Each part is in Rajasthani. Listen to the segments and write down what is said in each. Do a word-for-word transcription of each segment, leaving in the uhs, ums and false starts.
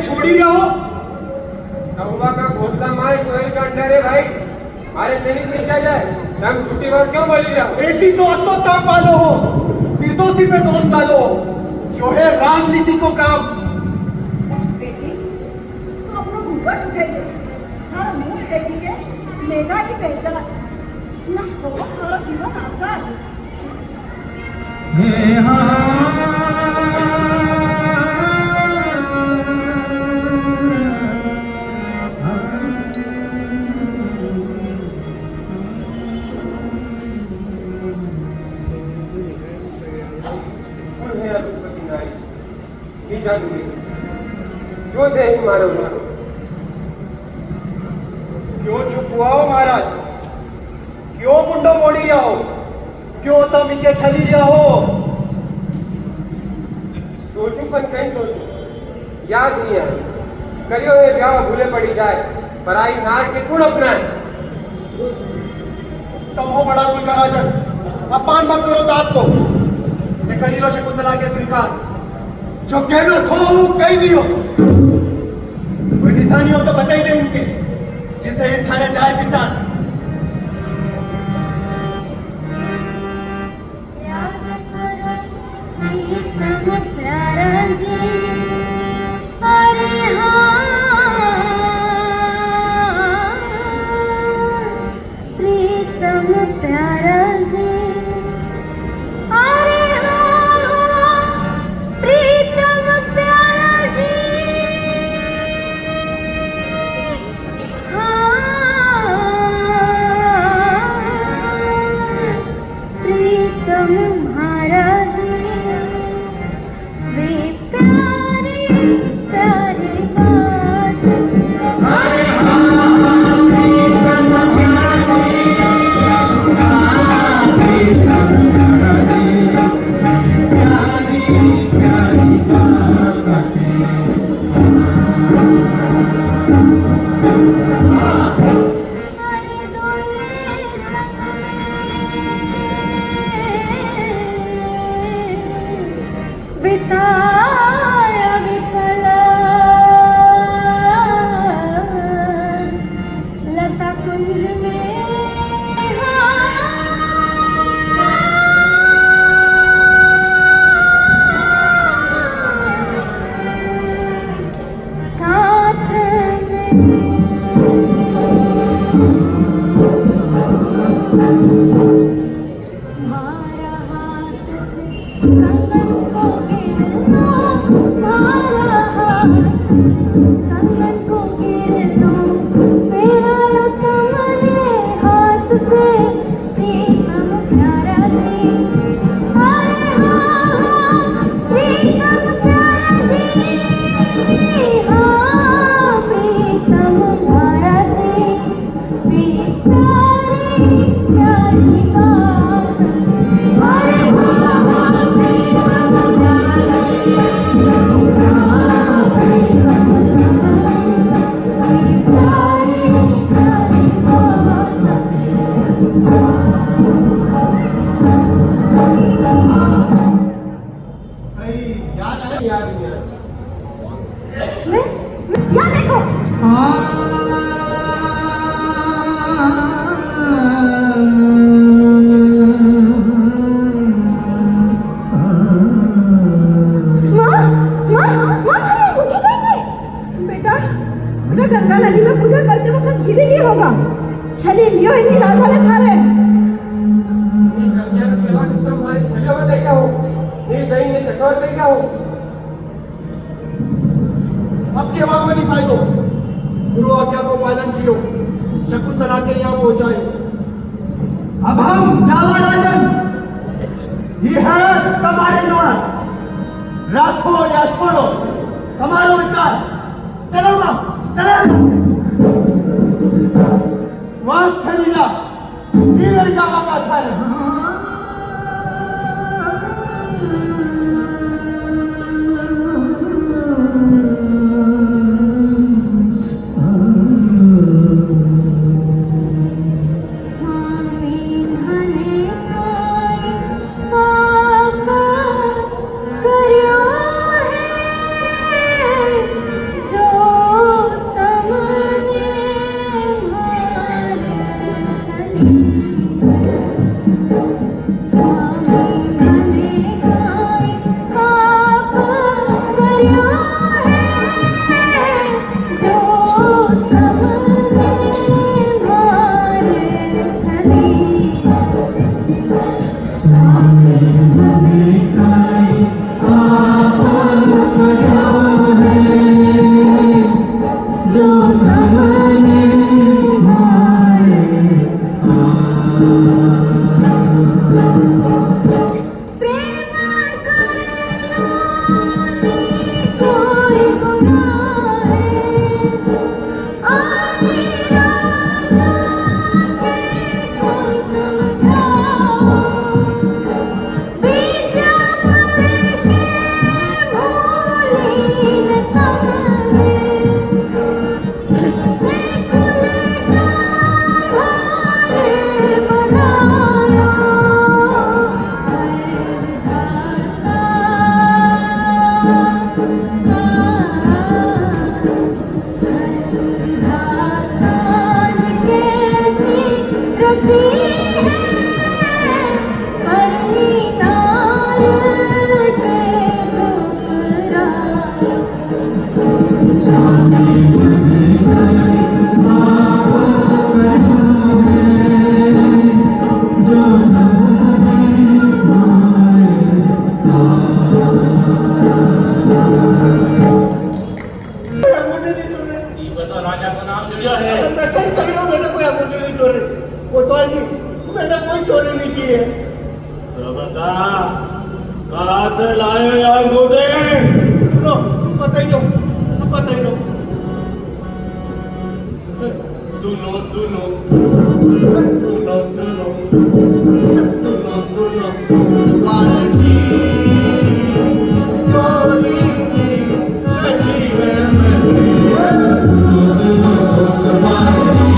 छोड़ी रहो। कौवा का घोंसला माय कोयल का अंडा रे भाई। मारे से नी सींचा जाए, तम झूठी बात क्यों बोली रहा? ऐसी सोच तो तम पालो हो, निर्दोषी पे दोष डालो। यो है राजनीति को काम। बेटी, तू अपनो घूंघट उठाई दे। थारा मुंह देखी के मेरा ही पहचान। ना हो थारा जीवन आसान। नी जानूंगी। क्यों दे ही मारो मारो? क्यों चुप हुआ हो महाराज? क्यों मुंडो मोड़ी रहा हो? क्यों तम इके छली रहा हो? सोचू पण कई सोचू, याद नी आवे। करियो ये ब्याव भूले पड़ी जाए, पराई नार के कुण अपनाए? तम हो बड़ा कुल का राजन, अपमान मत करो दाद को। मैं करी लो शकुंतला के स्वीकार। जो कहनो थो, वो कही दियो। कोई निशानी हो तो बताई दे इनके, जिसे ही थारे जाए पहचान। याद करो प्रीतम प्यारा जी, अरे हाँ, प्रीतम प्यारा जी, अरे हाँ, प्रीतम प्यारा जी, हाँ, प्रीतम म्हारा जी, वे प्यारी प्यारी बात। बिताया वे पल लता कुंज में। साथ में। म्हारा हाथ से कंगन को गिरनो, म्हारा हाथ से कंगन को गिरनो, मेरा यो तमने हाथ से प्रीतम प्यारा जी, अरे हाँ, हाँ, प्रीतम प्यारा जी, हाँ, प्रीतम प्यारा जी, वे प्यारी प्यारी बात। अरे हाँ, हाँ, प्रीतम प्यारा जी, हाँ, प्रीतम प्यारा जी, वे प्यारी प्यारी बात। कई याद आया? याद नहीं आया। मैं, मैं, या देखो। माँ, माँ, माँ, अरे उठी गई है। बेटा, बेटा गंगा नदी में पूजा करते वक्त गिरी गई होगा। छली लियो इन्हीं राजा ने थारे। ये गंगा के पेला से तुम हमारे छलियों में तैयार हो, निर्दयी ने कठोर तैयार हो। अब केवा को नहीं फायदो। गुरु आज्ञा को पालन कियो, शकुंतला के यहाँ पहुंचायो। अब हम जावा राजन, ये है तुम्हारे निवास, राखो या छोड़ो, तुम्हारो विचार। चलो माँ, चलो। वास ठरीला, नीरल का बाबा थारे। स्वामी घणे पाप करियो है, ये तो राजा को नाम जुड़ियो है। अरे मैं कई कई रो, मैंने कोई अंगूठी नहीं चोरी। कोतवाल जी, मैंने कोई चोरी नहीं की है। तो बता, कहाँ से लाए ये अंगूठी? सुनो, तुम बताई दो, तुम बताई दो। सुनो, सुनो, सुनो, सुनो, सुनो, सुनो, कोतवाल जी, चोरी की करी है मने। सुनो, सुनो, कोतवाल जी,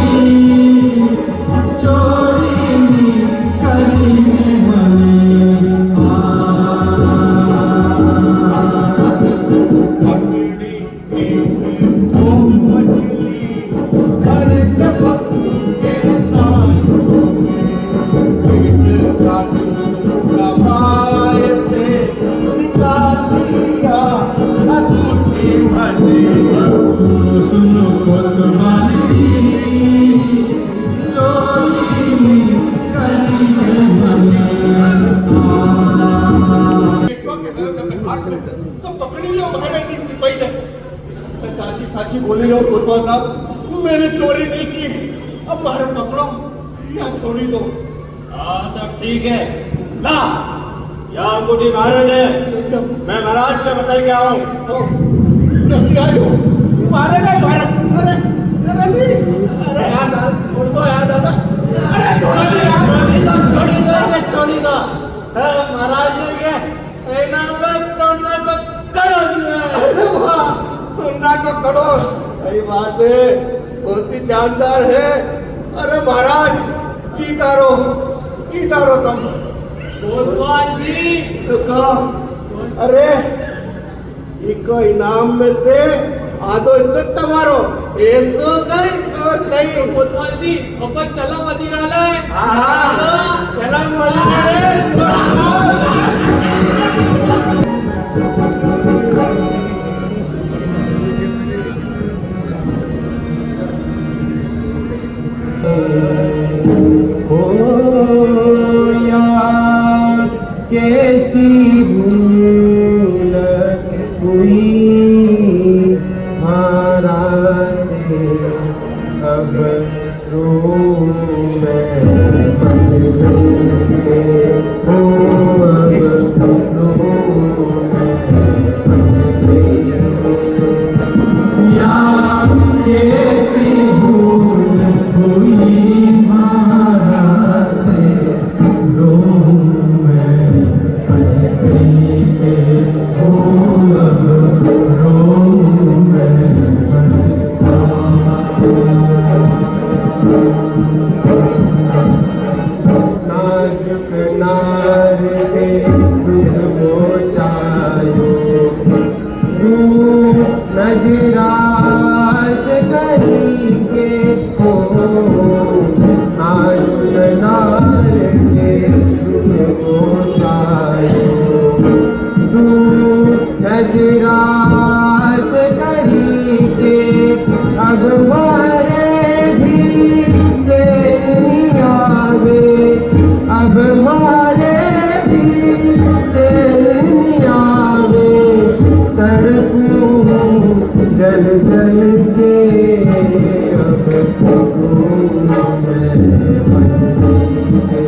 चोरी की करी है मने। आ, पकड़ी सुनो, सुनो कोतवाल जी, चोरी नी करी है मने। तो पकड़ी लो महाराज जी सिपाही ने। मैं साची साची बोली रहा हूँ कोतवाल साहब, मैंने चोरी नहीं की। अब मारे पकड़ो या छोड़ी दो। हाँ, तो ठीक है। ला, या अंगूठी मारे दे। एकदम। मैं महाराज का बताई के आऊँ। ओ, जल्दी आ जाओ। मारे नहीं, मारे। अरे, अरे नहीं। अरे यार, छोड़ दो यार दादा। अरे छोड़ो नहीं यार। छोड़ी दो, छोड़ी दो, इसे छोड़ी दो। हाँ, महाराज ने ये इनाम में सोना को कड़ो दिया है। अरे वाह, सोना को कड़ो। सही बात है, बहुत ही जानदार है। अरे महाराज, जीता रहो, जीता रहो तुम। कोतवाल जी। तो कहा, अरे, इको इनाम में से आधो हिस्सो तुम्हारो। ऐसो कई? और कई? कोतवाल जी, अपन चला मदिरा लाए। हाँ, हाँ। चला मदिरा लाए। होया कैसी भूल हुई म्हारा से, अब रो मैं पछताई के, हो अब रो मैं पछताई के। या कैसी भूल हुई म्हारा से, रो मैं पछताई के, ओ अब रो मैं पछताई। नाजुक नार ते दुख पहुँचायो, तू नजरास करी के हो, नाजुक नार ते दुख पहुँचायो। तू नजरास करी के अब म्हारे भी चैन नी आवे, अब म्हारे भी चैन नी आवे, तड़पूं जल जल के, अब मैं पछताई के।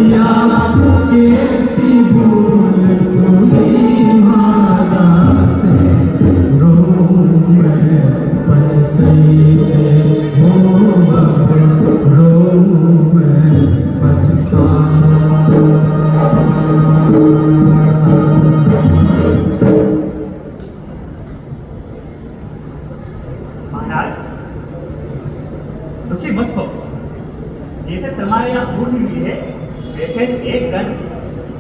या कैसी भूल हुई म्हारा से, रो मैं पछताई के, हो अब रो मैं पछताई। महाराज, दुखी मत हो। जैसे तुम्हारे यहाँ अंगूठी मिली है, वैसे ही एक दिन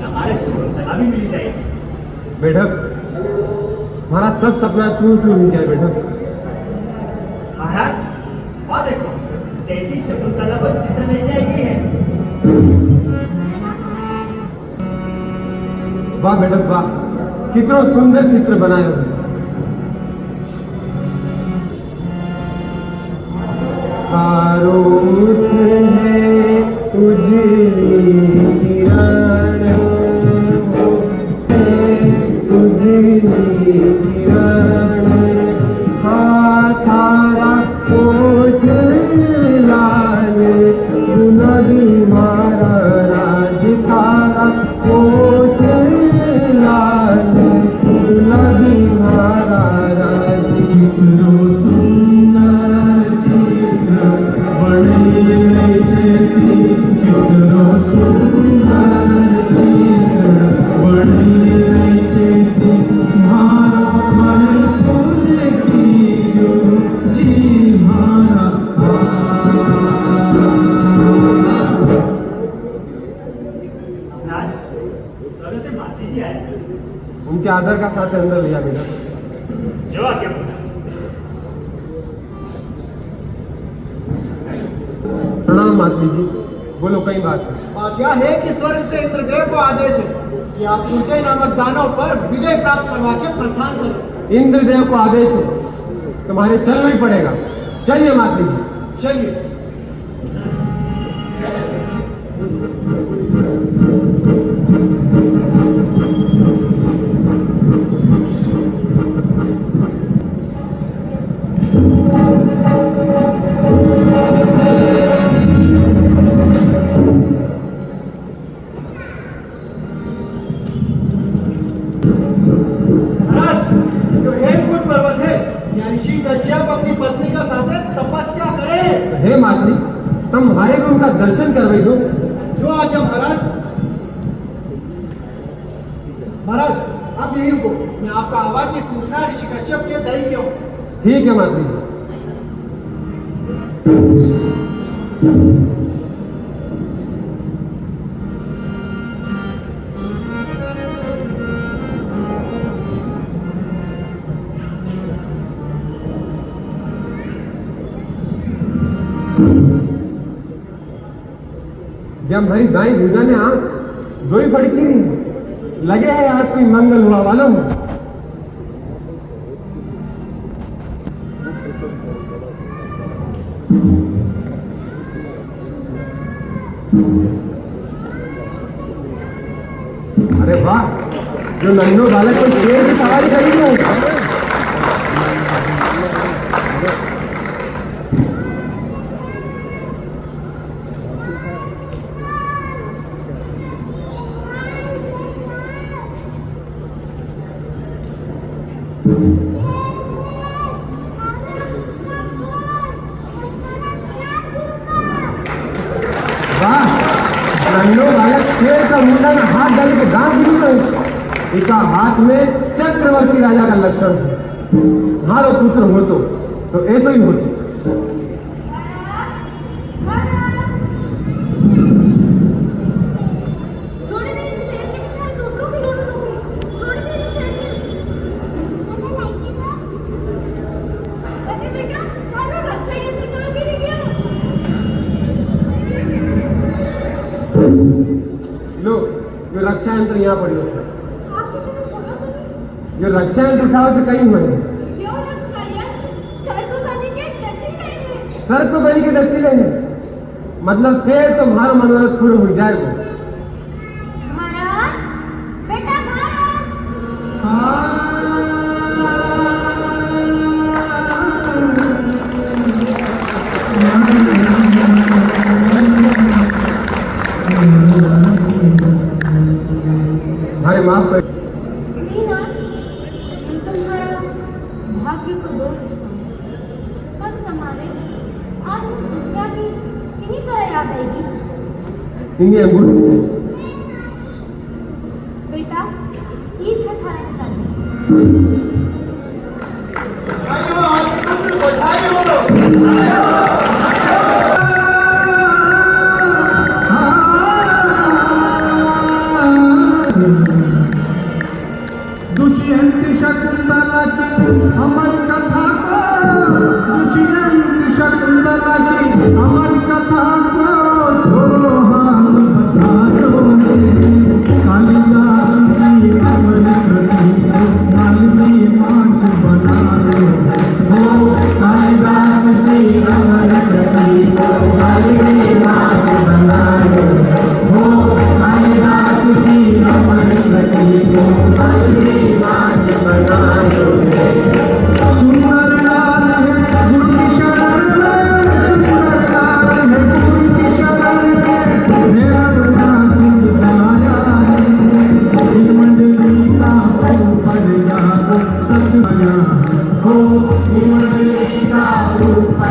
हमारे शकुंतला भी मिली जाएगी। बेटा, म्हारा सब सपना चूर चूर हुई गया बेटा। महाराज, वहाँ देखो, चैती शकुंतला को चिता ले जाएगी है। वाह बेटा वाह, कितनो सुंदर चित्र बनायो। थारो मुख है उजली किरण, मुख है उजली किरण, हाँ थारा ओठ लाल गुलाबी म्हारा राज, थारा ओठ लाल गुलाबी म्हारा राज। कितरो सुंदर चित्र बने चेती, कितरो सुंदर चित्र बने चेती, म्हारो मन पुलकित जी म्हारा। महाराज, स्वर्ग से मातली जी आए। उनके आदर का साथ अंदर लिया बेटा। जो आज्ञा। प्रणाम मातली जी, बोलो कई बात है? बात यह है कि स्वर्ग से इंद्रदेव को आदेश है कि आप उज्जय नामक दानव पर विजय प्राप्त करवा के प्रस्थान करो। इंद्रदेव को आदेश है, तुम्हारे चलना ही पड़ेगा। चलिए मातली जी। चलिए। महाराज, यो हेमकूट पर्वत है। यहाँ ऋषि कश्यप अपनी पत्नी का साथे तपस्या करे। हे मातली, तम म्हारे भी उनका दर्शन करवाई दो। जो आज्ञा महाराज। महाराज, आप यहीं रुको, मैं आपका आवा की सूचना ऋषि कश्यप के दई के आऊं। ठीक है मातली जी। या म्हारी दाई भुजा ने आंख दोई फड़की नी, लगे है आज कोई मंगल हुआ वालो है। अरे वाह, यो नन्नो बालक तो शेर की सवारी करी रयो। वाह, नन्नो बालक शेर का मुंडा में हाथ डाल के गांव गुरु गयो। इका हाथ में चक्रवर्ती राजा का लक्षण है। म्हारो पुत्र होतो तो ऐसो ही होतो। छोड़ दे इसे, ये क्या है? दूसरों की लूडो दूंगी। छोड़ दे इसे। अरे बेटा, क्या कर रहा है? ये तो जोर की नहीं किया। लो, यो रक्षा यंत्र यहाँ पड़्यो है। आपकी तरफ बोलो तो नहीं। यो रक्षा यंत्र उठावा से कई हुए। यो रक्षा यंत्र सर्प बलि के डसीले है। सर्प बलि के डसीले है। मतलब फेर तो म्हारो मनोरथ पूरो हुई जाएगो। महाराज, बेटा महाराज। हाँ। अरे माफ कर। नहीं नाथ, ये तुम्हारा भाग्य को दोष है। पर तुम्हारे आत्म दुनिया की किन्हीं तरह याद आएगी। इन्हीं अंगूठी से। बेटा, ई छे थारा पिताजी। आयो, आज पुत्र पधारे हो।